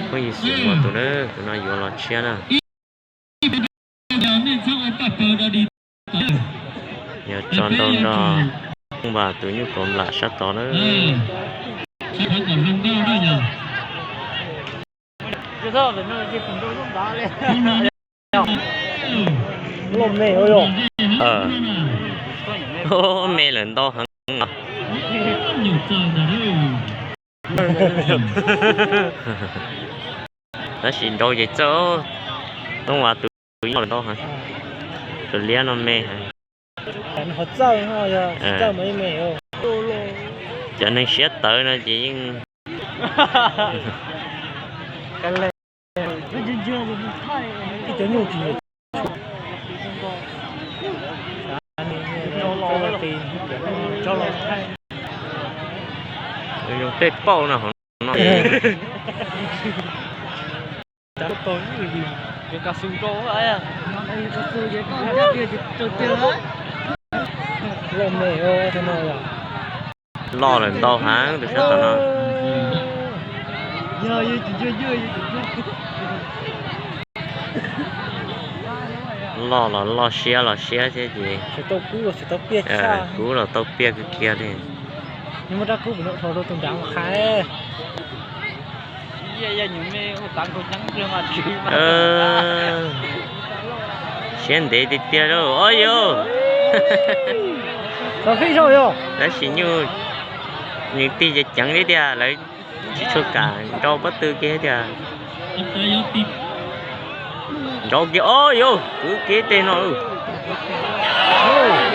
Phooj ywg xim muas tus na, tus no yuav los tshiab na. Yog tso nrau nrog Vas tus nyuj kaus nplam sab tod na. Me lawm ntau heev. Tab sis nrau ces txawj, Tooj Vas tus yoj lawm ntau heev. Tus liab no me heev. Cov neeg siab tawv no ces yeej zoo tej pauj no hov no. Loj lawm ntau heev tus sab tom no. Loj los loj, siab los siab thiab ces kub los tau piaj kawg kiag li. Siab ntev tiag tiag lauj. Os yus, tab sis nyuj nws tig ceev ceev li tiag, lawv tsis tshua kam nrau pob tw kiag tiag. Nrau kiag, os yus, kwv kiag teg no,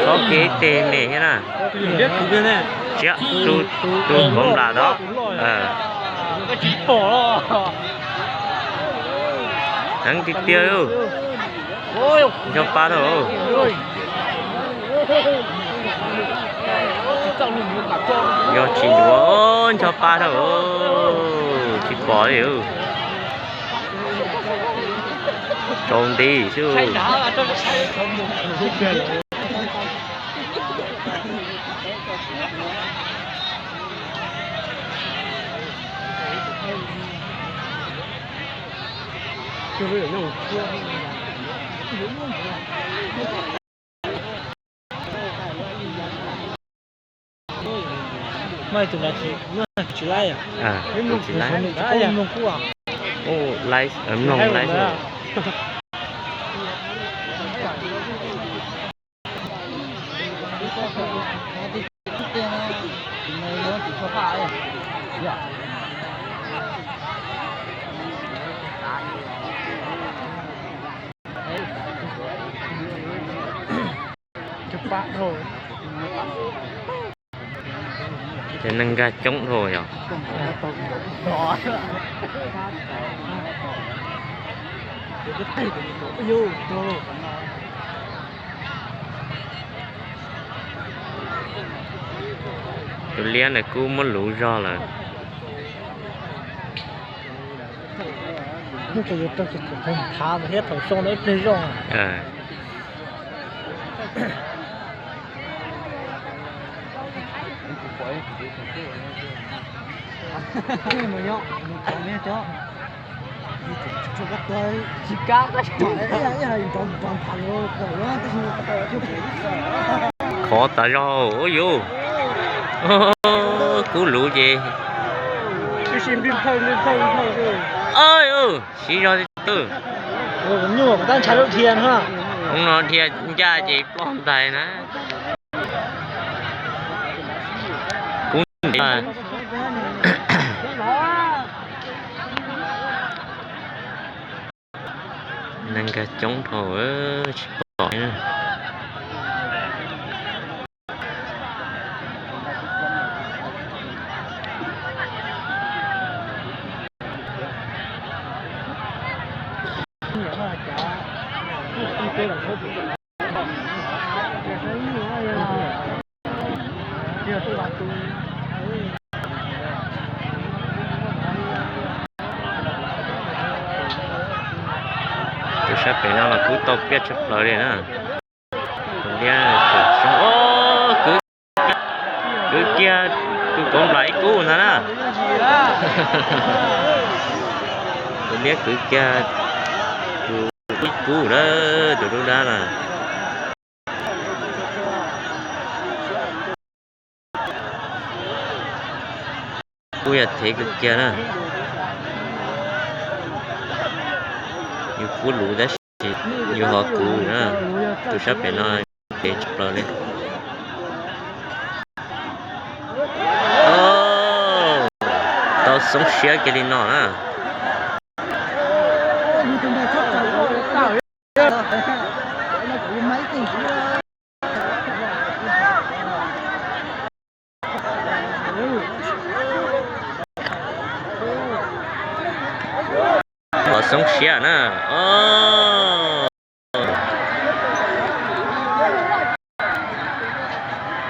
txhob kiag teg me thiab na. Tsis, tus kaus nplam tod. Heev tiag tiag lauj. Ncho pa tau. Yog tsis yuav, ncho pa tau, tsis pom li. Tsaus nti xwb. Mloog kuj, mloog lawm. Cov neeg nkag coob dhau yog. Tus liab ntawd kuj muab luv zog lawm. Thaum xyoo no ib pliag zoj. Khov tas zog, ua yus, kub luv ces. Siv zog tiag tiag. Hoob no dhia ncaj ces ploj ntais na. Kub ntev. Neeg nkag coob dhau, tsis pom. Tus sab pem no los kub tau piaj tshaj plaws li na. Kwv kiag, Tus Kauv Nplas ib kub ntag na. Tus liab kwv kiag tus ib kub na, tus dub dab na. Kuj yog thev kawg kiag na. Yus kub luv tab sis yus ho kwv na. Tus sab pem no ces tsis plaws li. Tau xoob siab kiag li no na. Qhov xoob siab na.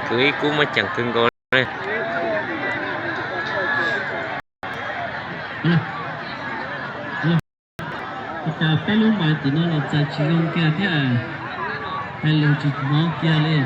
Kwv ib kub muaj ceem kawg nkaus li. Cas peb lub mais tim no los txais tsis zoo kiag thiab, hais lus tsis hnov kiag li.